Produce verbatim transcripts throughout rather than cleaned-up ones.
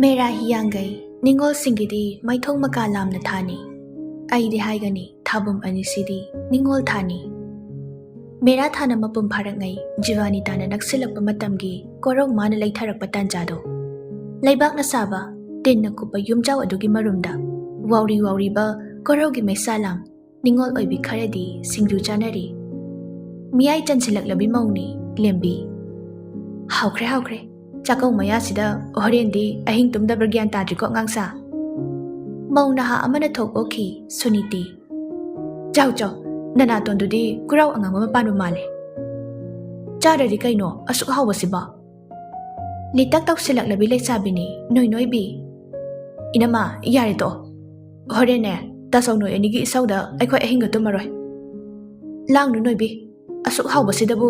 ꯃꯦꯔꯥ ꯍꯤꯌꯥꯡꯒꯩ, ꯅꯤꯡꯉꯣꯜꯁꯤꯡꯒꯤꯗꯤ ꯃꯥꯏꯊꯣꯡ ꯃꯀꯥ ꯂꯥꯝꯅ ꯊꯥꯅꯤ꯫ ꯑꯩꯗꯤ ꯍꯥꯏꯒꯅꯤ, ꯊꯥꯕꯨꯝ ꯑꯅꯤꯁꯤꯗꯤ ꯅꯤꯡꯉꯣꯜ ꯊꯥꯅꯤ꯫ ꯃꯦꯔꯥ ꯊꯥꯅ ꯃꯄꯨꯡ ꯐꯥꯔꯛꯉꯩ, ꯖꯤꯕꯥꯅꯤ ꯇꯥꯅ ꯅꯛꯁꯤꯜꯂꯛꯄ ꯃꯇꯝꯒꯤ ꯀꯣꯔꯧ ꯃꯥꯅ ꯂꯩꯊꯔꯛꯄ ꯇꯥꯟꯖꯥꯗꯣ꯫ ꯂꯩꯕꯥꯛꯅ ꯁꯥꯕ, ꯇꯤꯟꯅ ꯀꯨꯞꯄ ꯌꯨꯝꯖꯥꯎ ꯑꯗꯨꯒꯤ ꯃꯔꯨꯝꯗ ꯋꯥꯎꯔꯤ ꯋꯥꯎꯔꯤꯕ ꯀꯣꯔꯧꯒꯤ ꯃꯩꯁꯥ ꯂꯥꯡ ꯅꯤꯡꯉꯣꯜ ꯑꯣꯏꯕꯤ ꯈꯔꯗꯤ ꯁꯤꯡꯖꯨ ꯆꯥꯅꯔꯤ꯫ ꯃꯤꯌꯥꯏ ꯆꯟꯁꯤꯜꯂꯛꯂꯕꯤ ꯃꯧꯅꯤ ꯂꯦꯝꯕꯤ꯫ "ꯍꯥꯎꯈ꯭ꯔꯦ, ꯍꯥꯎꯈ꯭ꯔꯦ꯫ ꯆꯥꯛꯀꯧ ꯃꯌꯥꯁꯤꯗ ꯍꯣꯔꯦꯟꯗꯤ ꯑꯍꯤꯡ ꯇꯨꯝꯗꯕ꯭ꯔꯥ ꯒ꯭ꯌꯥꯟ ꯇꯥꯗ꯭ꯔꯤꯀꯣ, ꯑꯉꯥꯡꯁꯥ?" ꯃꯧ ꯅꯍꯥ ꯑꯃꯅ ꯊꯣꯛ ꯑꯣꯛꯈꯤ ꯁꯨꯅꯤꯇꯤ꯫ "ꯆꯥꯎ, ꯆꯥꯎ, ꯅꯅꯥꯇꯣꯟꯗꯨꯗꯤ ꯈꯨꯔꯥꯎ ꯑꯉꯥꯡꯕ ꯃꯄꯥꯟꯕ ꯃꯥꯜꯂꯦ꯫ ꯆꯥꯗ꯭ꯔꯗꯤ ꯀꯩꯅꯣ ꯑꯁꯨꯛ ꯍꯥꯎꯕꯁꯤꯕꯣ?" ꯂꯤꯇꯛ ꯇꯧꯁꯤꯜꯂꯛꯂꯕꯤ ꯂꯩꯁꯥꯕꯤꯅꯤ ꯅꯣꯏ ꯅꯣꯏꯕꯤ꯫ "ꯏꯅꯝꯃ, ꯌꯥꯔꯦ ꯇꯣꯛꯑꯣ꯫ ꯍꯣꯔꯦꯟꯅꯦ, ꯇꯥꯆꯧ ꯅꯣꯏ ꯑꯅꯤꯒꯤ ꯏꯁꯧꯗ ꯑꯩꯈꯣꯏ ꯑꯍꯤꯡꯒ ꯇꯨꯝꯃꯔꯣꯏ꯫ ꯂꯥꯡꯅꯨ ꯅꯣꯏꯕꯤ, ꯑꯁꯨꯛ ꯍꯥꯎꯕꯁꯤꯗꯕꯨ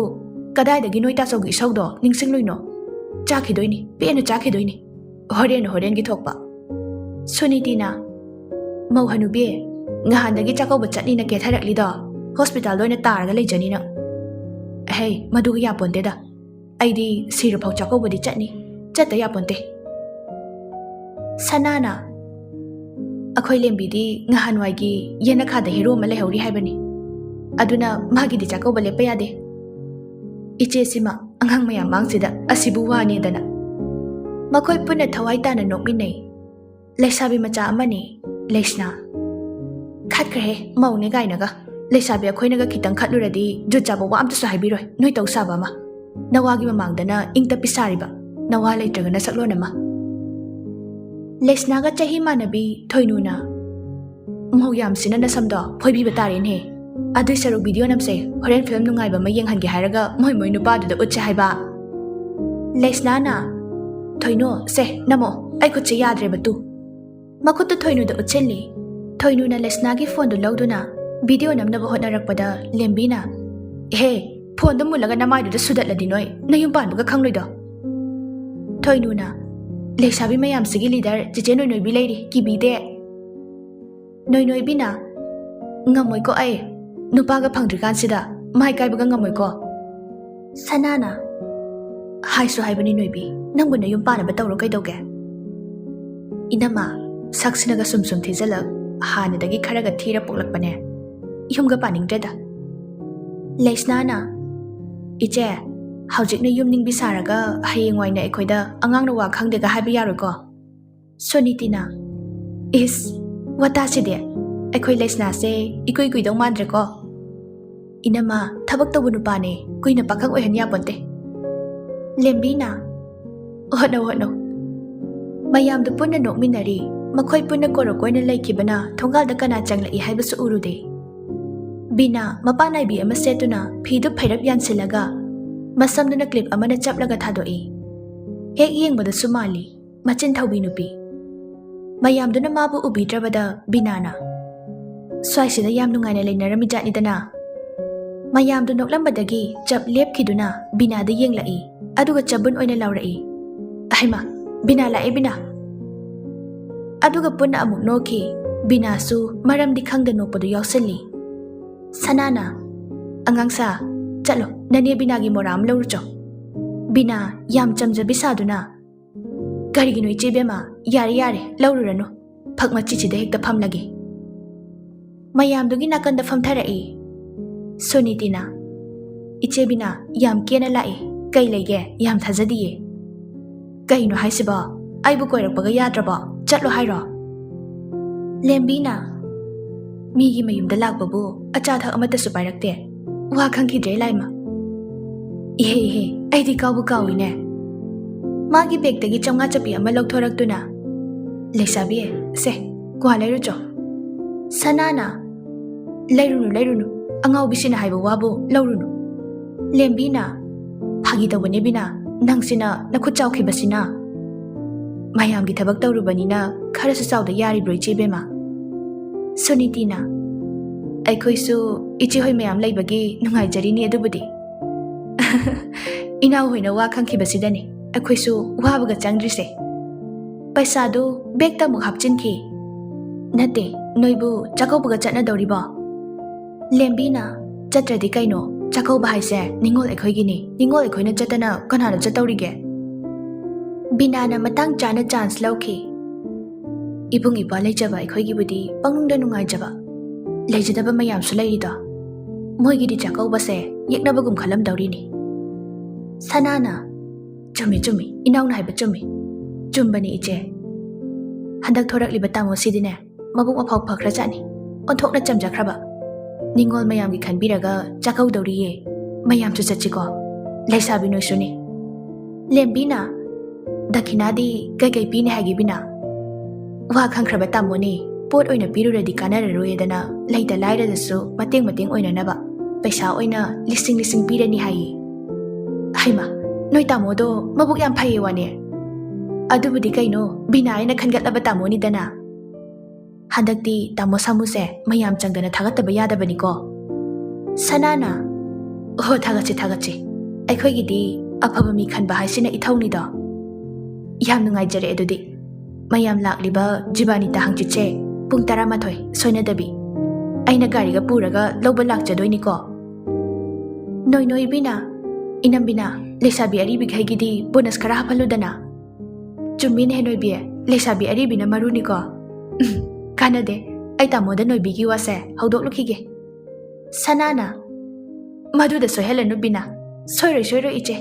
ꯀꯗꯥꯏꯗꯒꯤ ꯅꯣꯏ ꯇꯥꯆꯧꯒꯤ ꯏꯁꯧꯗꯣ ꯅꯤꯡꯁꯤꯡꯂꯨꯏꯅꯣ? ꯆꯥꯈꯤꯗꯣꯏꯅꯤ, ꯄꯦꯟꯅ ꯆꯥꯈꯤꯗꯣꯏꯅꯤ꯫ ꯍꯣꯔꯦꯟ ꯍꯣꯔꯦꯟꯒꯤ ꯊꯣꯛꯄ꯫" ꯁꯨꯅꯤꯇꯤꯅ, "ꯃꯧ ꯍꯅꯨꯕꯤ, ꯉꯍꯥꯟꯗꯒꯤ ꯆꯥꯛꯀꯧꯕ ꯆꯠꯅꯤꯅ ꯀꯦꯊꯔꯛꯂꯤꯗꯣ ꯍꯣꯁꯄꯤꯇꯥꯜꯗ ꯑꯣꯏꯅ ꯇꯥꯔꯒ ꯂꯩꯖꯅꯤ ꯅꯪ꯫ ꯍꯩ, ꯃꯗꯨꯒ ꯌꯥꯄꯣꯟꯇꯦꯗ꯫ ꯑꯩꯗꯤ ꯁꯤꯔꯐꯥꯎ ꯆꯥꯛꯀꯧꯕꯗꯤ ꯆꯠꯅꯤ, ꯆꯠꯇ ꯌꯥꯄꯣꯟꯇꯦ꯫" ꯁꯅꯥꯅ, "ꯑꯩꯈꯣꯏ ꯂꯦꯝꯕꯤꯗꯤ ꯉꯍꯥꯟꯋꯥꯏꯒꯤ ꯌꯦꯅꯈꯥꯗ ꯍꯦꯔꯣ ꯑꯃ ꯂꯩꯍꯧꯔꯤ ꯍꯥꯏꯕꯅꯤ꯫ ꯑꯗꯨꯅ ꯃꯥꯒꯤꯗꯤ ꯆꯥꯛꯀꯧꯕ ꯂꯦꯞꯄ ꯌꯥꯗꯦ꯫ ꯏꯆꯦꯁꯤꯃ ꯑꯉꯥꯡ ꯃꯌꯥꯝ ꯃꯥꯡꯁꯤꯗ ꯑꯁꯤꯕꯨ ꯋꯥꯅꯦꯗꯅ꯫" ꯃꯈꯣꯏ ꯄꯨꯟꯅ ꯊꯋꯥꯏ ꯇꯥꯅ ꯅꯣꯛꯃꯤꯟꯅꯩ꯫ ꯂꯩꯁꯥꯕꯤ ꯃꯆꯥ ꯑꯃꯅꯤ ꯂꯩꯁꯅꯥ꯫ "ꯈꯠꯈ꯭ꯔꯦꯍꯦ, ꯃꯧꯅꯦ ꯀꯥꯏꯅꯒ꯫ ꯂꯩꯁꯥꯕꯤ ꯑꯩꯈꯣꯏꯅꯒ ꯈꯤꯇꯪ ꯈꯠꯂꯨꯔꯗꯤ ꯖꯨꯠ ꯆꯥꯕ ꯋꯥ ꯑꯝꯇꯁꯨ ꯍꯥꯏꯕꯤꯔꯣꯏ, ꯅꯣꯏ ꯇꯧ ꯁꯥꯕ ꯑꯃ꯫ ꯅꯋꯥꯒꯤ ꯃꯃꯥꯡꯗꯅ ꯏꯪ ꯇꯞꯄꯤ ꯁꯥꯔꯤꯕ, ꯅꯋꯥ ꯂꯩꯇ꯭ꯔꯒꯅ ꯁꯛꯂꯣꯟ ꯑꯃ꯫" ꯂꯩꯁꯅꯥꯒ ꯆꯍꯤ ꯃꯥꯟꯅꯕꯤ ꯊꯣꯏꯅꯨꯅ, "ꯃꯧ ꯌꯥꯝꯁꯤꯅ ꯅꯁꯝꯗꯣ ꯐꯣꯏꯕꯤꯕ ꯇꯥꯔꯦꯅꯦ꯫ ꯑꯗꯨꯏ ꯁꯔꯨꯛ ꯚꯤꯗꯤꯑꯣ ꯅꯝꯁꯦ, ꯍꯣꯔꯦꯟ ꯐꯤꯂꯝ ꯅꯨꯡꯉꯥꯏꯕ ꯑꯃ ꯌꯦꯡꯍꯟꯒꯦ ꯍꯥꯏꯔꯒ ꯃꯣꯏ ꯃꯣꯏ ꯅꯨꯄꯥꯗꯨꯗ ꯎꯠꯁꯦ ꯍꯥꯏꯕ꯫" ꯂꯩꯁꯅꯥꯅ, "ꯊꯣꯏꯅꯨ, ꯁꯦ, ꯅꯝꯃꯣ, ꯑꯩ ꯈꯨꯠꯁꯦ ꯌꯥꯗ꯭ꯔꯦꯕ ꯇꯨ꯫" ꯃꯈꯨꯠꯇꯨ ꯊꯣꯏꯅꯨꯗ ꯎꯠꯁꯤꯜꯂꯤ꯫ ꯊꯣꯏꯅꯨꯅ ꯂꯩꯁꯅꯥꯒꯤ ꯐꯣꯟꯗꯨ ꯂꯧꯗꯨꯅ ꯚꯤꯗꯤꯑꯣ ꯅꯝꯅꯕ ꯍꯣꯠꯅꯔꯛꯄꯗ ꯂꯦꯝꯕꯤꯅ, "ꯍꯦ, ꯐꯣꯟꯗꯨ ꯃꯨꯜꯂꯒ ꯅꯃꯥꯏꯗꯨꯗ ꯁꯨꯗꯠꯂꯗꯤ ꯅꯣꯏ ꯅꯌꯨꯝ ꯄꯥꯟꯕꯒ ꯈꯪꯂꯣꯏꯗꯣ꯫" ꯊꯣꯏꯅꯨꯅ, "ꯂꯩꯁꯥꯕꯤ ꯃꯌꯥꯝꯁꯤꯒꯤ ꯂꯤꯗꯔ ꯆꯦꯆꯦ ꯅꯣꯏꯅꯣꯏꯕꯤ ꯂꯩꯔꯤ, ꯀꯤꯕꯤꯗꯦ꯫" ꯅꯣꯏꯅꯣꯏꯕꯤꯅ, "ꯉꯝꯃꯣꯏꯀꯣ ꯑꯩ, ꯅꯨꯄꯥꯒ ꯐꯪꯗ꯭ꯔꯤꯀꯥꯟꯁꯤꯗ ꯃꯥꯏ ꯀꯥꯏꯕꯒ ꯉꯝꯃꯣꯏꯀꯣ꯫" ꯁꯅꯥꯅ, ꯍꯥꯏꯁꯨ ꯍꯥꯏꯕꯅꯤ ꯅꯣꯏꯕꯤ, ꯅꯪꯕꯨ ꯅꯌꯨꯝ ꯄꯥꯅꯕ ꯇꯧꯔꯣ ꯀꯩꯗꯧꯒꯦ? ꯏꯅꯝꯃ, ꯁꯛꯁꯤꯅꯒ ꯁꯨꯝ ꯁꯨꯝ ꯊꯤꯖꯜꯂꯛ, ꯍꯥꯟꯅꯗꯒꯤ ꯈꯔꯒ ꯊꯤꯔ ꯄꯣꯛꯂꯛꯄꯅꯦ꯫ ꯌꯨꯝꯒ ꯄꯥꯅꯤꯡꯗ꯭ꯔꯦꯗ꯫ ꯂꯩꯁꯅꯥꯅ, "ꯏꯆꯦ, ꯍꯧꯖꯤꯛꯅ ꯌꯨꯝ ꯅꯤꯡꯕꯤ ꯁꯥꯔꯒ ꯍꯌꯦꯡꯋꯥꯏꯅ ꯑꯩꯈꯣꯏꯗ ꯑꯉꯥꯡꯅ ꯋꯥ ꯈꯪꯗꯦꯒ ꯍꯥꯏꯕ ꯌꯥꯔꯣꯏꯀꯣ?" ꯁꯣꯅꯤꯇꯤꯅ, "ꯏꯁ, ꯋꯥꯇꯥꯁꯤꯗꯤ, ꯑꯩꯈꯣꯏ ꯂꯩꯁꯅꯥꯁꯦ ꯏꯀꯨꯏ ꯀꯨꯏꯗꯧ ꯃꯥꯟꯗ꯭ꯔꯦꯀꯣ꯫ ꯏꯅꯝꯃ, ꯊꯕꯛ ꯇꯧꯕ ꯅꯨꯄꯥꯅꯦ, ꯀꯨꯏꯅ ꯄꯥꯈꯪ ꯑꯣꯏꯍꯟ ꯌꯥꯄꯣꯟꯇꯦ꯫" ꯂꯦꯝꯕꯤꯅ, "ꯍꯣꯠꯅꯧ, ꯍꯣꯠꯅꯧ꯫" ꯃꯌꯥꯝꯗꯨ ꯄꯨꯟꯅ ꯅꯣꯛꯃꯤꯟꯅꯔꯤ꯫ ꯃꯈꯣꯏ ꯄꯨꯟꯅ ꯀꯣꯔꯣꯛ ꯑꯣꯏꯅ ꯂꯩꯈꯤꯕꯅ ꯊꯣꯡꯒꯥꯜꯗ ꯀꯅꯥ ꯆꯪꯂꯛꯏ ꯍꯥꯏꯕꯁꯨ ꯎꯔꯨꯗꯦ꯫ ꯕꯤꯅꯥ ꯃꯄꯥꯟ ꯅꯥꯏꯕꯤ ꯑꯃ ꯁꯦꯠꯇꯨꯅ ꯐꯤꯗꯨ ꯐꯩꯔꯞ ꯌꯥꯟꯁꯤꯜꯂꯒ ꯃꯁꯝꯗꯨꯅ ꯀ꯭ꯂꯤꯞ ꯑꯃꯅ ꯆꯞꯂꯒ ꯊꯥꯗꯣꯛꯏ꯫ ꯍꯦꯛ ꯌꯦꯡꯕꯗꯁꯨ ꯃꯥꯜꯂꯤ, ꯃꯆꯤꯟ ꯊꯧꯕꯤ ꯅꯨꯄꯤ꯫ ꯃꯌꯥꯝꯗꯨꯅ ꯃꯥꯕꯨ ꯎꯕꯤꯗ꯭ꯔꯕꯗ ꯕꯤꯅꯥꯅ, "ꯁ꯭ꯋꯥꯏꯁꯤꯗ ꯌꯥꯝ ꯅꯨꯡꯉꯥꯏꯅ ꯂꯩꯅꯔꯝꯃꯤꯖꯥꯠꯅꯤꯗꯅ꯫" ꯃꯌꯥꯝꯗꯨ ꯅꯣꯛꯂꯝꯕꯗꯒꯤ ꯆꯞ ꯂꯦꯞꯈꯤꯗꯨꯅ ꯕꯤꯅꯥꯗ ꯌꯦꯡꯂꯛꯏ, ꯑꯗꯨꯒ ꯆꯕꯨꯟ ꯑꯣꯏꯅ ꯂꯥꯎꯔꯛꯏ, "ꯑꯍꯩꯃꯥ, ꯕꯤꯅꯥ ꯂꯥꯛꯑꯦ, ꯕꯤꯅꯥ!" ꯑꯗꯨꯒ ꯄꯨꯟꯅ ꯑꯃꯨꯛ ꯅꯣꯛꯈꯤ꯫ ꯕꯤꯅꯥꯁꯨ ꯃꯔꯝꯗꯤ ꯈꯪꯗ ꯅꯣꯛꯄꯗꯨ ꯌꯥꯎꯁꯤꯜꯂꯤ꯫ ꯁꯅꯥꯅ, "ꯑꯉꯥꯡꯁꯥ, ꯆꯠꯂꯣ, ꯅꯅꯦ ꯕꯤꯅꯥꯒꯤ ꯃꯣꯔꯥ ꯑꯃ ꯂꯧꯔꯨꯆꯣ꯫" ꯕꯤꯅꯥ ꯌꯥꯝ ꯆꯝꯖꯕꯤ ꯁꯥꯗꯨꯅ, "ꯀꯔꯤꯒꯤꯅꯣ ꯏꯆꯦ ꯕꯦꯝꯃ? ꯌꯥꯔꯦ, ꯌꯥꯔꯦ, ꯂꯧꯔꯨꯔꯅꯨ꯫ ꯐꯛ ꯃꯆꯤꯠꯁꯤꯗ ꯍꯦꯛꯇ ꯐꯝꯂꯒꯦ꯫" ꯃꯌꯥꯝꯗꯨꯒꯤ ꯅꯥꯀꯟꯗ ꯐꯝꯊꯔꯛꯏ꯫ ꯁꯨꯅꯤꯇꯤꯅ, "ꯏꯆꯦ ꯕꯤꯅꯥ, ꯌꯥꯝ ꯀꯦꯅ ꯂꯥꯛꯏ꯫ ꯀꯩ ꯂꯩꯒꯦ? ꯌꯥꯝ ꯊꯥꯖꯗꯤꯌꯦ꯫" "ꯀꯩꯅꯣ ꯍꯥꯏꯁꯤꯕꯣ? ꯑꯩꯕꯨ ꯀꯣꯏꯔꯛꯄꯒ ꯌꯥꯗ꯭ꯔꯕꯣ? ꯆꯠꯂꯣ ꯍꯥꯏꯔꯣ?" ꯂꯦꯝꯕꯤꯅ, "ꯃꯤꯒꯤ ꯃꯌꯨꯝꯗ ꯂꯥꯛꯄꯕꯨ ꯑꯆꯥ ꯑꯊꯛ ꯑꯃꯠꯇꯁꯨ ꯄꯥꯏꯔꯛꯇꯦ꯫ ꯋꯥ ꯈꯪꯈꯤꯗ꯭ꯔꯦ ꯂꯥꯏꯃ꯫ ꯏꯍꯦ, ꯏꯍꯦ, ꯑꯩꯗꯤ ꯀꯥꯎꯕꯨ ꯀꯥꯎꯏꯅꯦ꯫" ꯃꯥꯒꯤ ꯕꯦꯒꯇꯒꯤ ꯆꯥꯝꯃꯉꯥ ꯆꯞꯄꯤ ꯑꯃ ꯂꯧꯊꯣꯔꯛꯇꯨꯅ, "ꯂꯩꯁꯥꯕꯤ, ꯁꯦ, ꯀ꯭ꯋꯥ ꯂꯩꯔꯨꯆꯣ꯫" ꯁꯅꯥꯅ, "ꯂꯩꯔꯨꯅꯨ, ꯂꯩꯔꯨꯅꯨ, ꯑꯉꯥꯎꯕꯤꯁꯤꯅ ꯍꯥꯏꯕ ꯋꯥꯕꯨ ꯂꯧꯔꯨꯅꯨ꯫" ꯂꯦꯝꯕꯤꯅ, "ꯐꯥꯒꯤ ꯇꯧꯕꯅꯦ ꯕꯤꯅꯥ, ꯅꯪꯁꯤꯅ ꯅꯈꯨꯠ ꯆꯥꯎꯈꯤꯕꯁꯤꯅ꯫" "ꯃꯌꯥꯝꯒꯤ ꯊꯕꯛ ꯇꯧꯔꯨꯕꯅꯤꯅ ꯈꯔꯁꯨ ꯆꯥꯎꯗ ꯌꯥꯔꯤꯕ꯭ꯔꯣ ꯏꯆꯦ ꯕꯦꯝꯃ?" ꯁꯨꯅꯤꯇꯤꯅ, "ꯑꯩꯈꯣꯏꯁꯨ ꯏꯆꯦ ꯍꯣꯏ ꯃꯌꯥꯝ ꯂꯩꯕꯒꯤ ꯅꯨꯡꯉꯥꯏꯖꯔꯤꯅꯤ ꯑꯗꯨꯕꯨꯗꯤ꯫" "ꯏꯅꯥꯎ ꯍꯣꯏꯅ ꯋꯥ ꯈꯪꯈꯤꯕꯁꯤꯗꯅꯤ ꯑꯩꯈꯣꯏꯁꯨ ꯋꯥꯕꯒ ꯆꯪꯗ꯭ꯔꯤꯁꯦ꯫" ꯄꯩꯁꯥꯗꯨ ꯕꯦꯒꯇ ꯑꯃꯨꯛ ꯍꯥꯞꯆꯤꯟꯈꯤ꯫ "ꯅꯠꯇꯦ, ꯅꯣꯏꯕꯨ ꯆꯥꯛꯀꯧꯕꯒ ꯆꯠꯅꯗꯧꯔꯤꯕꯣ?" ꯂꯦꯝꯕꯤꯅ, "ꯆꯠꯇ꯭ꯔꯗꯤ ꯀꯩꯅꯣ, ꯆꯥꯛꯀꯧꯕ ꯍꯥꯏꯁꯦ ꯅꯤꯉꯣꯜ ꯑꯩꯈꯣꯏꯒꯤꯅꯤ꯫ ꯅꯤꯉꯣꯜ ꯑꯩꯈꯣꯏꯅ ꯆꯠꯇꯅ ꯀꯅꯥꯅ ꯆꯠꯇꯧꯔꯤꯒꯦ? ꯕꯤꯅꯥꯅ ꯃꯇꯥꯡ ꯆꯥꯅ ꯆꯥꯟꯁ ꯂꯧꯈꯤ꯫ ꯏꯕꯨꯡ ꯏꯄ꯭ꯋꯥ ꯂꯩꯖꯕ ꯑꯩꯈꯣꯏꯒꯤꯕꯨꯗꯤ ꯄꯪꯅꯨꯡꯗ ꯅꯨꯡꯉꯥꯏꯖꯕ꯫ ꯂꯩꯖꯗꯕ ꯃꯌꯥꯝꯁꯨ ꯂꯩꯔꯤꯗꯣ꯫ ꯃꯣꯏꯒꯤꯗꯤ ꯆꯥꯛꯀꯧꯕꯁꯦ ꯌꯦꯛꯅꯕꯒꯨꯝ ꯈꯜꯂꯝꯗꯧꯔꯤꯅꯤ꯫ ꯁꯅꯥꯅ, "ꯆꯨꯝꯃꯤ, ꯆꯨꯝꯃꯤ, ꯏꯅꯥꯎꯅ ꯍꯥꯏꯕ ꯆꯨꯝꯃꯤ꯫ ꯆꯨꯝꯕꯅꯤ ꯏꯆꯦ꯫ ꯍꯟꯗꯛ ꯊꯣꯔꯛꯂꯤꯕ ꯇꯥꯃꯣꯁꯤꯗꯤꯅꯦ, ꯃꯕꯨꯛ ꯃꯐꯥꯎ ꯐꯈ꯭ꯔꯖꯥꯠꯅꯤ꯫ ꯑꯣꯟꯊꯣꯛꯅ ꯆꯝꯖꯈ꯭ꯔꯕ꯫ ꯅꯤꯡꯉꯣꯜ ꯃꯌꯥꯝꯒꯤ ꯈꯟꯕꯤꯔꯒ ꯆꯥꯛꯀꯧꯗꯧꯔꯤꯌꯦ꯫ ꯃꯌꯥꯝꯁꯨ ꯆꯠꯁꯤꯀꯣ꯫ ꯂꯩꯁꯥꯕꯤ ꯅꯣꯏꯁꯨꯅꯤ꯫" ꯂꯦꯝꯕꯤꯅ, "ꯗꯈꯤꯅꯥꯗꯤ ꯀꯩꯀꯩ ꯄꯤꯅꯤ ꯍꯥꯏꯒꯦ ꯕꯤꯅꯥ?" "ꯋꯥ ꯈꯪꯈ꯭ꯔꯕ ꯇꯥꯃꯣꯅꯤ꯫ ꯄꯣꯠ ꯑꯣꯏꯅ ꯄꯤꯔꯨꯔꯗꯤ ꯀꯥꯟꯅꯔꯔꯣꯏꯗꯅ ꯂꯩꯇ ꯂꯥꯏꯔꯗꯁꯨ ꯃꯇꯦꯡ ꯃꯇꯦꯡ ꯑꯣꯏꯅꯅꯕ ꯄꯩꯁꯥ ꯑꯣꯏꯅ ꯂꯤꯁꯤꯡ ꯂꯤꯁꯤꯡ ꯄꯤꯔꯅꯤ ꯍꯥꯏꯌꯦ꯫" "ꯍꯩꯃ, ꯅꯣꯏ ꯇꯥꯃꯣꯗꯣ ꯃꯕꯨꯛ ꯌꯥꯝ ꯐꯩꯌꯦ ꯋꯥꯅꯦ꯫" "ꯑꯗꯨꯕꯨꯗꯤ ꯀꯩꯅꯣ, ꯕꯤꯅꯥ ꯍꯥꯏꯅ ꯈꯟꯒꯠꯂꯕ ꯇꯥꯃꯣꯅꯤꯗꯅ꯫" "ꯍꯟꯗꯛꯇꯤ ꯇꯥꯃꯣ ꯁꯥꯃꯨꯁꯦ ꯃꯌꯥꯝ ꯆꯪꯗꯅ ꯊꯥꯒꯠꯇꯕ ꯌꯥꯗꯕꯅꯤꯀꯣ꯫" ꯁꯅꯥꯅ, "ꯑꯣꯍꯣ, ꯊꯥꯒꯠꯁꯤ, ꯊꯥꯒꯠꯁꯤ꯫ ꯑꯩꯈꯣꯏꯒꯤꯗꯤ ꯑꯐꯕ ꯃꯤ ꯈꯟꯕ ꯍꯥꯏꯁꯤꯅ ꯏꯊꯧꯅꯤꯗꯣ꯫" "ꯌꯥꯝ ꯅꯨꯡꯉꯥꯏꯖꯔꯦ꯫ ꯑꯗꯨꯗꯤ ꯃꯌꯥꯝ ꯂꯥꯛꯂꯤꯕ ꯖꯤꯕꯥꯅꯤꯇꯥ ꯍꯪꯆꯤꯠꯁꯦ ꯄꯨꯡ ꯇꯔꯥꯃꯥꯊꯣꯏ ꯁꯣꯏꯅꯗꯕꯤ ꯑꯩꯅ ꯒꯥꯔꯤꯒ ꯄꯨꯔꯒ ꯂꯧꯕ ꯂꯥꯛꯆꯗꯣꯏꯅꯤꯀꯣ꯫" "ꯅꯣꯏ ꯅꯣꯏ ꯕꯤꯅꯥ, ꯏꯅꯝ ꯕꯤꯅꯥ, ꯂꯩꯁꯥꯕꯤ ꯑꯔꯤꯕꯤꯈꯩꯒꯤꯗꯤ ꯕꯣꯅꯁ ꯈꯔ ꯍꯥꯞꯍꯜꯂꯨꯗꯅ꯫" "ꯆꯨꯝꯃꯤꯅꯦ ꯅꯣꯏꯕꯤ, ꯂꯩꯁꯥꯕꯤ ꯑꯔꯤꯕꯤꯅ ꯃꯔꯨꯅꯤꯀꯣ꯫" "ꯎꯝ, ꯀꯥꯟꯅꯗꯦ, ꯑꯩ ꯇꯥꯃꯣꯗ ꯅꯣꯏꯕꯤꯒꯤ ꯋꯥꯁꯦ ꯍꯧꯗꯣꯛꯂꯨꯈꯤꯒꯦ꯫" ꯁꯅꯥꯅ, "ꯃꯗꯨꯗ ꯁꯣꯏꯍꯜꯂꯅꯨ ꯕꯤꯅꯥ꯫" "ꯁꯣꯏꯔꯣꯏ, ꯁꯣꯏꯔꯣꯏ ꯏꯆꯦ꯫"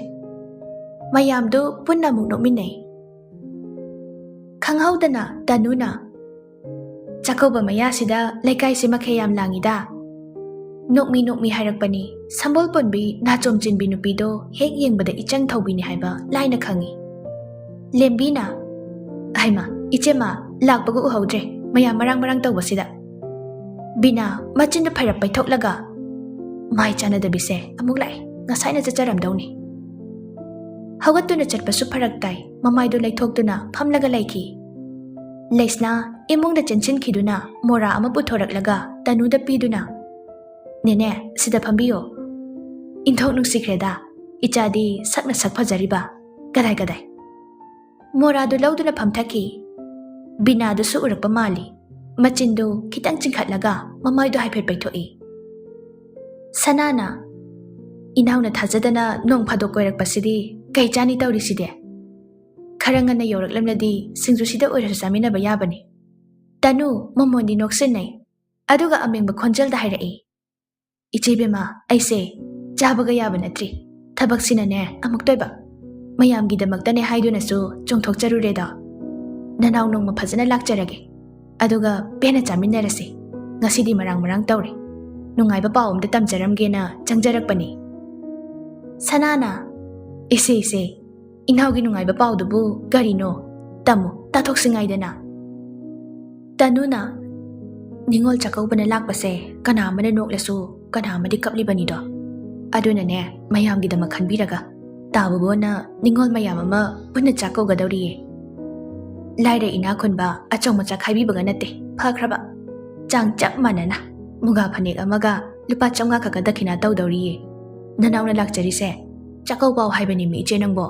ꯃꯌꯥꯝꯗꯨ ꯄꯨꯟꯅ ꯑꯃꯨꯛ ꯅꯣꯛꯃꯤꯟꯅꯩ꯫ ꯈꯪꯍꯧꯗꯅ ꯇꯅꯨꯅ, "ꯆꯥꯛꯀꯧꯕ ꯃꯌꯥꯁꯤꯗ ꯂꯩꯀꯥꯏꯁꯤ ꯃꯈꯩ ꯌꯥꯝ ꯂꯥꯡꯉꯤꯗ꯫" ꯅꯣꯛꯃꯤ ꯅꯣꯛꯃꯤ ꯍꯥꯏꯔꯛꯄꯅꯤ꯫ ꯁꯝꯕꯣꯜ ꯄꯣꯟꯕꯤ ꯅꯥꯆꯣꯝ ꯆꯤꯟꯕꯤ ꯅꯨꯄꯤꯗꯣ ꯍꯦꯛ ꯌꯦꯡꯕꯗ ꯏꯆꯪ ꯊꯧꯕꯤꯅꯤ ꯍꯥꯏꯕ ꯂꯥꯏꯅ ꯈꯪꯉꯤ꯫ ꯂꯦꯝꯕꯤꯅ, "ꯍꯩꯃ, ꯏꯆꯦꯃ, ꯂꯥꯛꯄꯒ ꯎꯍꯧꯗ꯭ꯔꯦ, ꯃꯌꯥꯝ ꯃꯔꯥꯡ ꯃꯔꯥꯡ ꯇꯧꯕꯁꯤꯗ꯫" ꯕꯤꯅꯥ ꯃꯆꯤꯟꯗ ꯐꯩꯔꯞ ꯄꯩꯊꯣꯛꯂꯒ, "ꯃꯥꯏ ꯆꯥꯟꯅꯗꯕꯤꯁꯦ ꯑꯃꯨꯛ ꯂꯥꯛꯑꯦ, ꯉꯁꯥꯏꯅ ꯆꯠꯆꯔꯝꯗꯧꯅꯤ꯫" ꯍꯧꯒꯠꯇꯨꯅ ꯆꯠꯄꯁꯨ ꯐꯔꯛ ꯇꯥꯏ, ꯃꯃꯥꯏꯗꯨ ꯂꯩꯊꯣꯛꯇꯨꯅ ꯐꯝꯂꯒ ꯂꯩꯈꯤ꯫ ꯂꯩꯁꯅꯥ ꯏꯃꯨꯡꯗ ꯆꯦꯟꯁꯤꯟꯈꯤꯗꯨꯅ ꯃꯣꯔꯥ ꯑꯃ ꯄꯨꯊꯣꯔꯛꯂꯒ ꯇꯅꯨꯗ ꯄꯤꯗꯨꯅ, "ꯅꯦꯅꯦ, ꯁꯤꯗ ꯐꯝꯕꯤꯌꯣ꯫ ꯏꯟꯊꯣꯛ ꯅꯨꯡꯁꯤꯈ꯭ꯔꯦꯗ, ꯏꯆꯥꯗꯤ ꯁꯛꯅ ꯁꯛ ꯐꯖꯔꯤꯕ꯫ ꯀꯗꯥꯏ, ꯀꯗꯥꯏ?" ꯃꯣꯔꯥꯗꯨ ꯂꯧꯗꯨꯅ ꯐꯝꯊꯈꯤ꯫ ꯕꯤꯅꯥꯗꯨꯁꯨ ꯎꯔꯛꯄ ꯃꯥꯜꯂꯤ꯫ ꯃꯆꯤꯟꯗꯨ ꯈꯤꯇꯪ ꯆꯤꯡꯈꯠꯂꯒ ꯃꯃꯥꯏꯗꯨ ꯍꯥꯏꯐꯦꯠ ꯄꯩꯊꯣꯛꯏ꯫ ꯁꯅꯥꯅ, ꯏꯅꯥꯎꯅ ꯊꯥꯖꯗꯅ ꯅꯣꯡ ꯐꯥꯗꯣꯛ ꯀꯣꯏꯔꯛꯄꯁꯤꯗꯤ ꯀꯩ ꯆꯥꯅꯤ ꯇꯧꯔꯤꯁꯤꯗꯤ? ꯈꯔ ꯉꯟꯅ ꯌꯧꯔꯛꯂꯝꯂꯗꯤ ꯁꯤꯡꯖꯨꯁꯤꯗ ꯑꯣꯏꯔꯁꯨ ꯆꯥꯃꯤꯟꯅꯕ ꯌꯥꯕꯅꯤ꯫ ꯇꯅꯨ, ꯃꯣꯃꯣꯟꯗꯤ ꯅꯣꯛꯁꯤꯟꯅꯩ꯫ ꯑꯗꯨꯒ ꯑꯃꯦꯡꯕ ꯈꯣꯟꯖꯦꯜꯗ ꯍꯥꯏꯔꯛꯏ, "ꯏꯆꯦ ꯕꯦꯝꯃ, ꯑꯩꯁꯦ ꯆꯥꯕꯒ ꯌꯥꯕ ꯅꯠꯇ꯭ꯔꯤ꯫ ꯊꯕꯛꯁꯤꯅꯅꯦ ꯑꯃꯨꯛꯇꯣꯏꯕ꯫ ꯃꯌꯥꯝꯒꯤꯗꯃꯛꯇꯅꯦ ꯍꯥꯏꯗꯨꯅꯁꯨ ꯆꯣꯡꯊꯣꯛꯆꯔꯨꯔꯦꯗꯣ꯫ ꯅꯅꯥꯎ ꯅꯣꯡꯃ ꯐꯖꯅ ꯂꯥꯛꯆꯔꯒꯦ꯫ ꯑꯗꯨꯒ ꯄꯦꯟꯅ ꯆꯥꯃꯤꯟꯅꯔꯁꯤ꯫ ꯉꯁꯤꯗꯤ ꯃꯔꯥꯡ ꯃꯔꯥꯡ ꯇꯧꯔꯦ꯫ ꯅꯨꯡꯉꯥꯏꯕ ꯄꯥꯎ ꯑꯝꯇ ꯇꯝꯖꯔꯝꯒꯦꯅ ꯆꯪꯖꯔꯛꯄꯅꯤ꯫" ꯁꯅꯥꯅ, "ꯏꯆꯦ, ꯏꯆꯦ, ꯏꯅꯥꯎꯒꯤ ꯅꯨꯡꯉꯥꯏꯕ ꯄꯥꯎꯗꯨꯕꯨ ꯀꯔꯤꯅꯣ? ꯇꯝꯃꯨ, ꯇꯥꯊꯣꯛꯁꯤ ꯉꯥꯏꯗꯅ꯫" ꯇꯅꯨꯅ, "ꯅꯤꯉꯣꯜ ꯆꯥꯛꯀꯧꯕꯅ ꯂꯥꯛꯄꯁꯦ ꯀꯅꯥ ꯑꯃꯅ ꯅꯣꯛꯂꯁꯨ ꯀꯅꯥ ꯑꯃꯗꯤ ꯀꯞꯂꯤꯕꯅꯤꯗꯣ꯫ ꯑꯗꯨꯅꯅꯦ, ꯃꯌꯥꯝꯒꯤꯗꯃꯛ ꯈꯟꯕꯤꯔꯒ ꯇꯥꯕꯕꯣꯅ ꯅꯤꯉꯣꯜ ꯃꯌꯥꯝ ꯑꯃ ꯄꯨꯟꯅ ꯆꯥꯛꯀꯧꯒꯗꯧꯔꯤꯌꯦ꯫ ꯂꯥꯏꯔ ꯏꯅꯥ ꯈꯨꯟꯕ, ꯑꯆꯧ ꯃꯆꯥ ꯈꯥꯏꯕꯤꯕꯒ ꯅꯠꯇꯦ, ꯐꯈ꯭ꯔꯕ꯫ ꯆꯥꯡ ꯆꯞ ꯃꯥꯟꯅꯅ ꯃꯨꯒꯥ ꯐꯅꯦꯛ ꯑꯃꯒ ꯂꯨꯄꯥ ꯆꯥꯝꯃꯉꯥ ꯈꯛꯀ ꯗꯈꯤꯅꯥ ꯇꯧꯗꯧꯔꯤꯌꯦ꯫ ꯅꯅꯥꯎꯅ ꯂꯥꯛꯆꯔꯤꯁꯦ ꯆꯥꯛꯀꯧ ꯄꯥꯎ ꯍꯥꯏꯕꯅꯤꯃꯤ ꯏꯆꯦ ꯅꯪꯕꯣ꯫"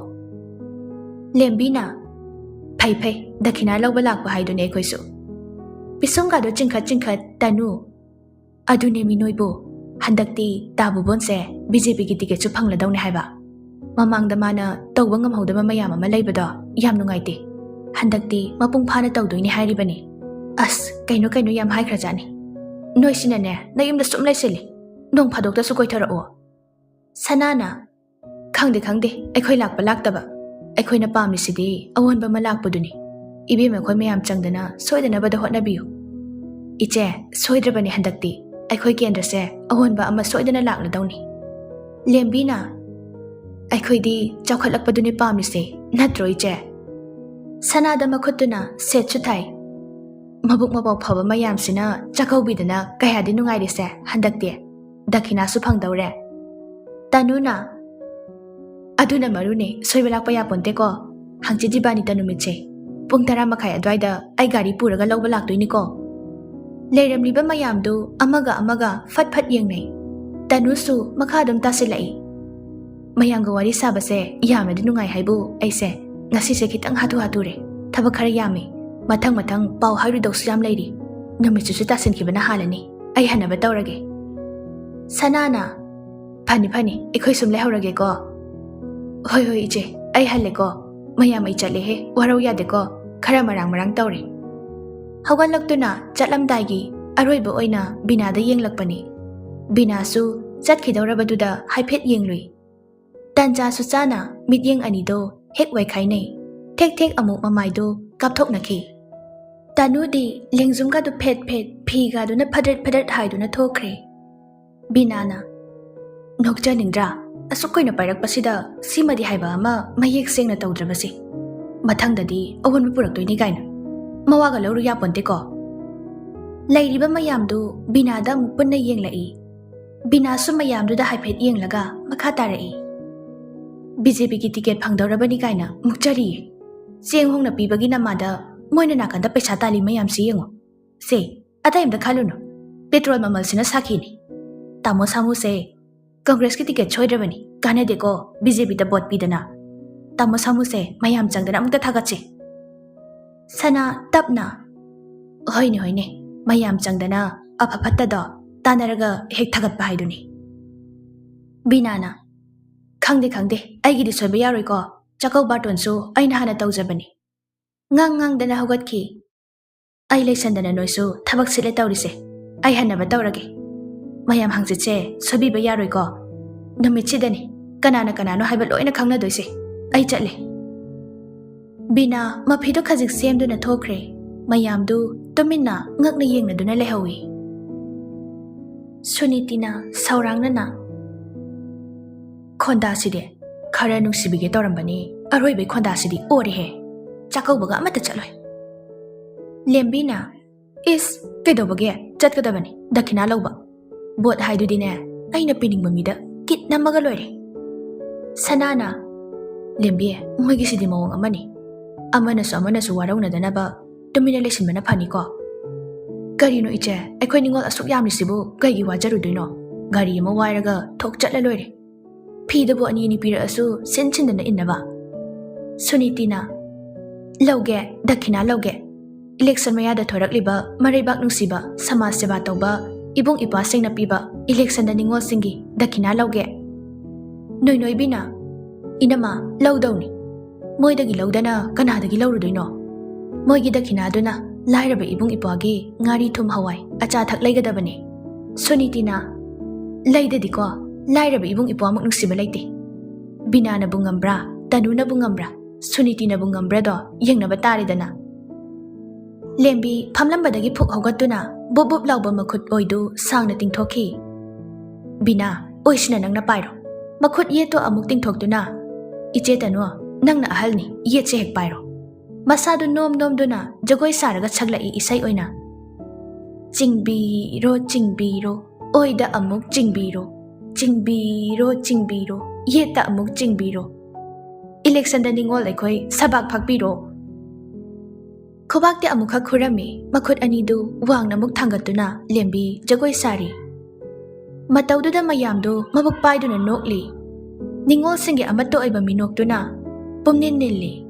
ꯂꯦꯝꯕꯤꯅ, "ꯐꯩ ꯐꯩ, ꯗꯈꯤꯅꯥ ꯂꯧꯕ ꯂꯥꯛꯄ ꯍꯥꯏꯗꯨꯅꯦ ꯑꯩꯈꯣꯏꯁꯨ꯫" ꯄꯤꯁꯨꯝꯒꯗꯣ ꯆꯤꯡꯈꯠ ꯆꯤꯡꯈꯠ ꯇꯅꯨ, "ꯑꯗꯨꯅꯦ ꯃꯤ ꯅꯣꯏꯕꯨ, ꯍꯟꯗꯛꯇꯤ ꯇꯥꯕꯨꯕꯣꯟꯁꯦ ꯕꯤ ꯖꯦ ꯄꯤꯒꯤ ꯇꯤꯀꯦꯠꯁꯨ ꯐꯪꯂꯗꯧꯅꯦ ꯍꯥꯏꯕ꯫ ꯃꯃꯥꯡꯗ ꯃꯥꯅ ꯇꯧꯕ ꯉꯝꯍꯧꯗꯕ ꯃꯌꯥꯝ ꯑꯃ ꯂꯩꯕꯗꯣ ꯌꯥꯝ ꯅꯨꯡꯉꯥꯏꯇꯦ꯫ ꯍꯟꯗꯛꯇꯤ ꯃꯄꯨꯡ ꯐꯥꯅ ꯇꯧꯗꯣꯏꯅꯦ ꯍꯥꯏꯔꯤꯕꯅꯤ꯫ ꯑꯁ, ꯀꯩꯅꯣ ꯀꯩꯅꯣ ꯌꯥꯝ ꯍꯥꯏꯈ꯭ꯔꯖꯥꯠꯅꯤ꯫ ꯅꯣꯏꯁꯤꯅꯅꯦ ꯅꯌꯨꯝꯗ ꯁꯨꯝ ꯂꯩꯁꯤꯜꯂꯤ꯫ ꯅꯣꯡ ꯐꯥꯗꯣꯛꯇꯁꯨ ꯀꯣꯏꯊꯣꯔꯛꯑꯣ꯫" ꯁꯅꯥꯅ, "ꯈꯪꯗꯦ ꯈꯪꯗꯦ, ꯑꯩꯈꯣꯏ ꯂꯥꯛꯄ ꯂꯥꯛꯇꯕ꯫ ꯑꯩꯈꯣꯏꯅ ꯄꯥꯝꯃꯤꯁꯤꯗꯤ ꯑꯑꯣꯟꯕ ꯑꯃ ꯂꯥꯛꯄꯗꯨꯅꯤ꯫ ꯏꯕꯦꯝꯃ ꯑꯩꯈꯣꯏ ꯃꯌꯥꯝ ꯆꯪꯗꯅ ꯁꯣꯏꯗꯅꯕꯗ ꯍꯣꯠꯅꯕꯤꯌꯨ꯫" "ꯏꯆꯦ, ꯁꯣꯏꯗ꯭ꯔꯕꯅꯤ ꯍꯟꯗꯛꯇꯤ꯫ ꯑꯩꯈꯣꯏ ꯀꯦꯟꯗ꯭ꯔꯁꯦ ꯑꯑꯣꯟꯕ ꯑꯃ ꯁꯣꯏꯗꯅ ꯂꯥꯛꯂꯗꯧꯅꯤ꯫" ꯂꯦꯝꯕꯤꯅ, "ꯑꯩꯈꯣꯏꯗꯤ ꯆꯥꯎꯈꯠꯂꯛꯄꯗꯨꯅꯤ ꯄꯥꯝꯃꯤꯁꯦ, ꯅꯠꯇ꯭ꯔꯣ ꯏꯆꯦ?" ꯁꯅꯥꯗ ꯃꯈꯨꯠꯇꯨꯅ ꯁꯦꯠꯁꯨ ꯊꯥꯏ꯫ "ꯃꯕꯨꯛ ꯃꯄꯥꯎ ꯐꯕ ꯃꯌꯥꯝꯁꯤꯅ ꯆꯥꯛꯀꯧꯕꯤꯗꯅ ꯀꯌꯥꯗꯤ ꯅꯨꯡꯉꯥꯏꯔꯤꯁꯦ ꯍꯟꯗꯛꯇꯤ꯫ ꯗꯈꯤꯅꯥꯁꯨ ꯐꯪꯗꯧꯔꯦ꯫" ꯇꯅꯨꯅ, "ꯑꯗꯨꯅ ꯃꯔꯨꯅꯦ, ꯁꯣꯏꯕ ꯂꯥꯛꯄ ꯌꯥꯄꯣꯟꯇꯦꯀꯣ꯫ ꯍꯪꯆꯤꯠ ꯏꯕꯥꯅꯤꯇ ꯅꯨꯃꯤꯠꯁꯦ ꯄꯨꯡ ꯇꯔꯥ ꯃꯈꯥꯏ ꯑꯗꯨꯋꯥꯏꯗ ꯑꯩ ꯒꯥꯔꯤ ꯄꯨꯔꯒ ꯂꯧꯕ ꯂꯥꯛꯇꯣꯏꯅꯤꯀꯣ꯫" ꯂꯩꯔꯝꯂꯤꯕ ꯃꯌꯥꯝꯗꯨ ꯑꯃꯒ ꯑꯃꯒ ꯐꯠ ꯐꯠ ꯌꯦꯡꯅꯩ꯫ ꯇꯅꯨꯁꯨ ꯃꯈꯥ ꯑꯗꯨꯝ ꯇꯥꯁꯤꯜꯂꯛꯏ꯫ "ꯃꯌꯥꯝꯒ ꯋꯥꯔꯤ ꯁꯥꯕꯁꯦ ꯌꯥꯝꯅꯗꯤ ꯅꯨꯡꯉꯥꯏ ꯍꯥꯏꯕꯨ ꯑꯩꯁꯦ ꯉꯁꯤꯁꯦ ꯈꯤꯇꯪ ꯍꯥꯊꯨ ꯍꯥꯊꯨꯔꯦ꯫ ꯊꯕꯛ ꯈꯔ ꯌꯥꯝꯃꯤ꯫ ꯃꯊꯪ ꯃꯊꯪ ꯄꯥꯎ ꯍꯥꯏꯔꯨꯗꯧꯁꯨ ꯌꯥꯝ ꯂꯩꯔꯤ꯫ ꯅꯨꯃꯤꯠꯁꯤꯁꯨ ꯇꯥꯁꯤꯟꯈꯤꯕꯅ ꯍꯥꯜꯂꯅꯤ꯫ ꯑꯩ ꯍꯟꯅꯕ ꯇꯧꯔꯒꯦ꯫" ꯁꯅꯥꯅ, ꯐꯅꯤ ꯐꯅꯤ, ꯑꯩꯈꯣꯏ ꯁꯨꯝ ꯂꯩꯍꯧꯔꯒꯦꯀꯣ꯫ ꯍꯣꯏ ꯍꯣꯏ ꯏꯆꯦ, ꯑꯩ ꯍꯜꯂꯦꯀꯣ꯫ ꯃꯌꯥꯝ, ꯑꯩ ꯆꯠꯂꯦꯍꯦ, ꯋꯥꯔꯧ ꯌꯥꯗꯦꯀꯣ꯫ ꯈꯔ ꯃꯔꯥꯡ ꯃꯔꯥꯡ ꯇꯧꯔꯦ꯫ ꯍꯧꯒꯠꯂꯛꯇꯨꯅ ꯆꯠꯂꯝꯗꯥꯏꯒꯤ ꯑꯔꯣꯏꯕ ꯑꯣꯏꯅ ꯕꯤꯅꯥꯗ ꯌꯦꯡꯂꯛꯄꯅꯤ꯫ ꯕꯤꯅꯥꯁꯨ ꯆꯠꯈꯤꯗꯧꯔꯕꯗꯨꯗ ꯍꯥꯏꯐꯦꯠ ꯌꯦꯡꯂꯨꯏ꯫ ꯇꯥꯟꯖꯥꯁꯨ ꯆꯥꯅ ꯃꯤꯠꯌꯦꯡ ꯑꯅꯤꯗꯣ ꯍꯦꯛ ꯋꯥꯏꯈꯥꯏꯅꯩ꯫ ꯊꯦꯛ ꯊꯦꯛ ꯑꯃꯨꯛ ꯃꯃꯥꯏꯗꯣ ꯀꯥꯞꯊꯣꯛꯅꯈꯤ꯫ ꯇꯥꯅꯨꯗꯤ ꯂꯦꯡꯖꯨꯝꯒꯗꯨ ꯐꯦꯠ ꯐꯦꯠ, ꯐꯤꯒꯗꯨꯅ ꯐꯗ꯭ꯔꯠ ꯐꯗ꯭ꯔꯠ ꯍꯥꯏꯗꯨꯅ ꯊꯣꯛꯈ꯭ꯔꯦ꯫ ꯕꯤꯅꯥꯅ, "ꯅꯣꯛꯆꯅꯤꯡꯗ꯭ꯔꯥ? ꯑꯁꯨꯛ ꯀꯨꯏꯅ ꯄꯥꯏꯔꯛꯄꯁꯤꯗ ꯁꯤꯃꯗꯤ ꯍꯥꯏꯕ ꯑꯃ ꯃꯌꯦꯛ ꯁꯦꯡꯅ ꯇꯧꯗ꯭ꯔꯕꯁꯦ꯫ ꯃꯊꯪꯗꯗꯤ ꯑꯑꯣꯟꯕ ꯄꯨꯔꯛꯇꯣꯏꯅꯤ" ꯀꯥꯏꯅ꯫ ꯃꯋꯥꯒ ꯂꯧꯔꯨ ꯌꯥꯄꯣꯟꯇꯦꯀꯣ꯫ ꯂꯩꯔꯤꯕ ꯃꯌꯥꯝꯗꯨ ꯕꯤꯅꯥꯗ ꯑꯃꯨꯛ ꯄꯨꯟꯅ ꯌꯦꯡꯂꯛꯏ꯫ ꯕꯤꯅꯥꯁꯨ ꯃꯌꯥꯝꯗꯨꯗ ꯍꯥꯏꯐꯦꯠ ꯌꯦꯡꯂꯒ ꯃꯈꯥ ꯇꯥꯔꯛꯏ, "ꯕꯤ ꯖꯦ ꯄꯤꯒꯤ ꯇꯤꯀꯦꯠ ꯐꯪꯗꯧꯔꯕꯅꯤ ꯀꯥꯏꯅ ꯃꯨꯛꯆꯔꯤꯌꯦ꯫ ꯆꯦꯡ ꯍꯣꯡꯅ ꯄꯤꯕꯒꯤ ꯅꯃꯥꯗ ꯃꯣꯏꯅ ꯅꯥꯀꯟꯗ ꯄꯩꯁꯥ ꯇꯥꯜꯂꯤ ꯃꯌꯥꯝꯁꯤ ꯌꯦꯡꯉꯨ꯫ ꯁꯦ, ꯑꯇꯩ ꯑꯝꯇ ꯈꯜꯂꯨꯅꯨ꯫ ꯄꯦꯇ꯭ꯔꯣꯜ ꯃꯃꯜꯁꯤꯅ ꯁꯥꯈꯤꯅꯤ꯫ ꯇꯥꯃꯣ ꯁꯥꯃꯨꯁꯦ ꯀꯪꯒ꯭ꯔꯦꯁꯀꯤ ꯇꯤꯀꯦꯠ ꯁꯣꯏꯗ꯭ꯔꯕꯅꯤ꯫ ꯀꯥꯟꯅꯗꯦꯀꯣ ꯕꯤ ꯖꯦ ꯄꯤꯗ ꯚꯣꯠ ꯄꯤꯗꯅ꯫ ꯇꯥꯃꯣ ꯁꯥꯃꯨꯁꯦ ꯃꯌꯥꯝ ꯆꯪꯗꯅ ꯑꯃꯨꯛꯇ ꯊꯥꯒꯠꯁꯤ꯫" ꯁꯅꯥ ꯇꯞꯅ, "ꯍꯣꯏꯅꯦ ꯍꯣꯏꯅꯦ, ꯃꯌꯥꯝ ꯆꯪꯗꯅ ꯑꯐ ꯐꯠꯇꯗꯣ ꯇꯥꯟꯅꯔꯒ ꯍꯦꯛ ꯊꯥꯒꯠꯄ ꯍꯥꯏꯗꯨꯅꯤ꯫" ꯕꯤꯅꯥꯅ, "ꯈꯪꯗꯦ ꯈꯪꯗꯦ, ꯑꯩꯒꯤꯗꯤ ꯁꯣꯏꯕ ꯌꯥꯔꯣꯏꯀꯣ꯫ ꯆꯥꯛꯀꯧ ꯕꯥꯔꯇꯣꯟꯁꯨ ꯑꯩꯅ ꯍꯥꯟꯅ ꯇꯧꯖꯕꯅꯤ꯫" ꯉꯥꯡ ꯉꯥꯡꯗꯅ ꯍꯧꯒꯠꯈꯤ꯫ "ꯑꯩ ꯂꯩꯁꯟꯗꯅ ꯅꯣꯏꯁꯨ ꯊꯕꯛ ꯁꯤꯠꯂꯦ ꯇꯧꯔꯤꯁꯦ꯫ ꯑꯩ ꯍꯟꯅꯕ ꯇꯧꯔꯒꯦ꯫ ꯃꯌꯥꯝ ꯍꯪꯆꯤꯠꯁꯦ ꯁꯣꯏꯕꯤꯕ ꯌꯥꯔꯣꯏꯀꯣ꯫ ꯅꯨꯃꯤꯠꯁꯤꯗꯅꯤ ꯀꯅꯥꯅ ꯀꯅꯥꯅꯣ ꯍꯥꯏꯕ ꯂꯣꯏꯅ ꯈꯪꯅꯗꯣꯏꯁꯦ꯫ ꯑꯩ ꯆꯠꯂꯦ꯫" ꯕꯤꯅꯥ ꯃꯐꯤꯗꯣ ꯈꯖꯤꯛ ꯁꯦꯝꯗꯨꯅ ꯊꯣꯛꯈ꯭ꯔꯦ꯫ ꯃꯌꯥꯝꯗꯨ ꯇꯨꯃꯤꯟꯅ ꯉꯛꯅ ꯌꯦꯡꯅꯗꯨꯅ ꯂꯩꯍꯧꯏ꯫ ꯁꯨꯅꯤꯇꯤꯅ ꯁꯧꯔꯥꯡꯅꯅ, "ꯈꯣꯟꯗꯥꯁꯤꯗꯤ ꯈꯔ ꯅꯨꯡꯁꯤꯕꯤꯒꯦ ꯇꯧꯔꯝꯕꯅꯤ, ꯑꯔꯣꯏꯕꯩ ꯈꯣꯟꯗꯥꯁꯤꯗꯤ ꯑꯣꯔꯦꯍꯦ꯫ ꯆꯥꯛꯀꯧꯕꯒ ꯑꯃꯠꯇ ꯆꯠꯂꯣꯏ꯫" ꯂꯦꯝꯕꯤꯅ, "ꯏꯁ, ꯀꯩꯗꯧꯕꯒꯦ? ꯆꯠꯀꯗꯕꯅꯤ, ꯗꯈꯤꯅꯥ ꯂꯧꯕ꯫ ꯚꯣꯠ ꯍꯥꯏꯗꯨꯗꯤꯅꯦ, ꯑꯩꯅ ꯄꯤꯅꯤꯡꯕ ꯃꯤꯗ ꯀꯤꯠ ꯅꯝꯃꯒ ꯂꯣꯏꯔꯦ꯫" ꯁꯅꯥꯅ, "ꯂꯦꯝꯕꯤ, ꯃꯣꯏꯒꯤꯁꯤꯗꯤ ꯃꯑꯣꯡ ꯑꯃꯅꯤ꯫ ꯑꯃꯅꯁꯨ ꯑꯃꯅꯁꯨ ꯋꯥꯔꯧꯅꯗꯅꯕ ꯇꯨꯃꯤꯟꯅ ꯂꯩꯁꯤꯟꯕꯅ ꯐꯅꯤꯀꯣ꯫ ꯀꯔꯤꯅꯣ ꯏꯆꯦ, ꯑꯩꯈꯣꯏ ꯅꯤꯉꯣꯜ ꯑꯁꯨꯛ ꯌꯥꯝꯂꯤꯁꯤꯕꯨ ꯀꯩꯒꯤ ꯋꯥꯖꯔꯨꯗꯣꯏꯅꯣ? ꯒꯥꯔꯤ ꯑꯃ ꯋꯥꯏꯔꯒ ꯊꯣꯛ ꯆꯠꯂ ꯂꯣꯏꯔꯦ꯫ ꯐꯤꯗꯨꯕꯨ ꯑꯅꯤ ꯑꯅꯤ ꯄꯤꯔꯛꯑꯁꯨ ꯁꯤꯟ ꯁꯤꯟꯗꯅ ꯏꯟꯅꯕ꯫" ꯁꯨꯅꯤꯇꯤꯅ, "ꯂꯧꯒꯦ, ꯗꯈꯤꯅꯥ ꯂꯧꯒꯦ꯫ ꯏꯂꯦꯛꯁꯟ ꯃꯌꯥꯗ ꯊꯣꯔꯛꯂꯤꯕ ꯃꯔꯩꯕꯥꯛ ꯅꯨꯡꯁꯤꯕ, ꯁꯃꯥꯖ ꯁꯦꯕꯥ ꯇꯧꯕ, ꯏꯕꯨꯡ ꯏꯄ꯭ꯋꯥꯁꯤꯡꯅ ꯄꯤꯕ ꯏꯂꯦꯛꯁꯟꯗ ꯅꯤꯉꯣꯜꯁꯤꯡꯒꯤ ꯗꯈꯤꯅꯥ ꯂꯧꯒꯦ꯫ ꯅꯣꯏꯅꯣꯏꯕꯤꯅ, "ꯏꯅꯝꯃ, ꯂꯧꯗꯧꯅꯤ꯫ ꯃꯣꯏꯗꯒꯤ ꯂꯧꯗꯅ ꯀꯅꯥꯗꯒꯤ ꯂꯧꯔꯨꯗꯣꯏꯅꯣ? ꯃꯣꯏꯒꯤ ꯗꯈꯤꯅꯥꯗꯨꯅ ꯂꯥꯏꯔꯕ ꯏꯕꯨꯡ ꯏꯄ꯭ꯋꯥꯒꯤ ꯉꯥꯔꯤ ꯊꯨꯝ ꯍꯋꯥꯏ ꯑꯆꯥ ꯑꯊꯛ ꯂꯩꯒꯗꯕꯅꯤ꯫" ꯁꯨꯅꯤꯇꯤꯅ, "ꯂꯩꯗꯗꯤꯀꯣ, ꯂꯥꯏꯔꯕ ꯏꯕꯨꯡ ꯏꯄ꯭ꯋꯥꯃꯨꯛ ꯅꯨꯡꯁꯤꯕ ꯂꯩꯇꯦ꯫" ꯕꯤꯅꯥꯅꯕꯨ ꯉꯝꯕ꯭ꯔꯥ, ꯇꯅꯨꯅꯕꯨ ꯉꯝꯕ꯭ꯔꯥ, ꯁꯨꯅꯤꯇꯤꯅꯕꯨ ꯉꯝꯕ꯭ꯔꯥꯗꯣ ꯌꯦꯡꯅꯕ ꯇꯥꯔꯦꯗꯅ꯫ ꯂꯦꯝꯕꯤ ꯐꯝꯂꯝꯕꯗꯒꯤ ꯐꯨꯛ ꯍꯧꯒꯠꯇꯨꯅ ꯕꯨꯞ ꯕꯨꯞ ꯂꯥꯎꯕ ꯃꯈꯨꯠ ꯑꯣꯏꯗꯨ ꯁꯥꯡꯅ ꯇꯤꯡꯊꯣꯛꯈꯤ꯫ "ꯕꯤꯅꯥ, ꯑꯣꯏꯁꯤꯅ ꯅꯪꯅ ꯄꯥꯏꯔꯣ꯫" ꯃꯈꯨꯠ ꯌꯦꯠꯇꯣ ꯑꯃꯨꯛ ꯇꯤꯡꯊꯣꯛꯇꯨꯅ, "ꯏꯆꯦ ꯇꯅꯨ, ꯅꯪꯅ ꯑꯍꯜꯅꯤ, ꯌꯦꯠꯁꯦ ꯍꯦꯛ ꯄꯥꯏꯔꯣ꯫" ꯃꯁꯥꯗꯨ ꯅꯣꯝ ꯅꯣꯝꯗꯨꯅ ꯖꯒꯣꯏ ꯁꯥꯔꯒ ꯁꯛꯂꯛꯏ ꯏꯁꯩ ꯑꯣꯏꯅ꯫ "ꯆꯤꯡꯕꯤꯔꯣ, ꯆꯤꯡꯕꯤꯔꯣ, ꯑꯣꯏꯗ ꯑꯃꯨꯛ ꯆꯤꯡꯕꯤꯔꯣ꯫ ꯆꯤꯡꯕꯤꯔꯣ, ꯆꯤꯡꯕꯤꯔꯣ, ꯌꯦꯠꯇ ꯑꯃꯨꯛ ꯆꯤꯡꯕꯤꯔꯣ꯫ ꯏꯂꯦꯛꯁꯟꯗ ꯅꯤꯉꯣꯜ ꯑꯩꯈꯣꯏ ꯁꯕꯥꯛ ꯐꯥꯛꯄꯤꯔꯣ꯫" ꯈꯨꯕꯥꯛꯇꯤ ꯑꯃꯨꯛꯈꯛ ꯈꯨꯔꯝꯃꯤ, ꯃꯈꯨꯠ ꯑꯅꯤꯗꯨ ꯋꯥꯡꯅ ꯑꯃꯨꯛ ꯊꯥꯡꯒꯠꯇꯨꯅ ꯂꯦꯝꯕꯤ ꯖꯒꯣꯏ ꯁꯥꯔꯤ꯫ ꯃꯇꯧꯗꯨꯗ ꯃꯌꯥꯝꯗꯨ ꯃꯕꯨꯛ ꯄꯥꯏꯗꯨꯅ ꯅꯣꯛꯂꯤ꯫ ꯅꯤꯉꯣꯜꯁꯤꯡꯒꯤ ꯑꯃꯠꯇ ꯑꯣꯏꯕ ꯃꯤꯅꯣꯛꯇꯨꯅ ꯄꯨꯝꯅꯤꯟ ꯅꯤꯜꯂꯤ꯫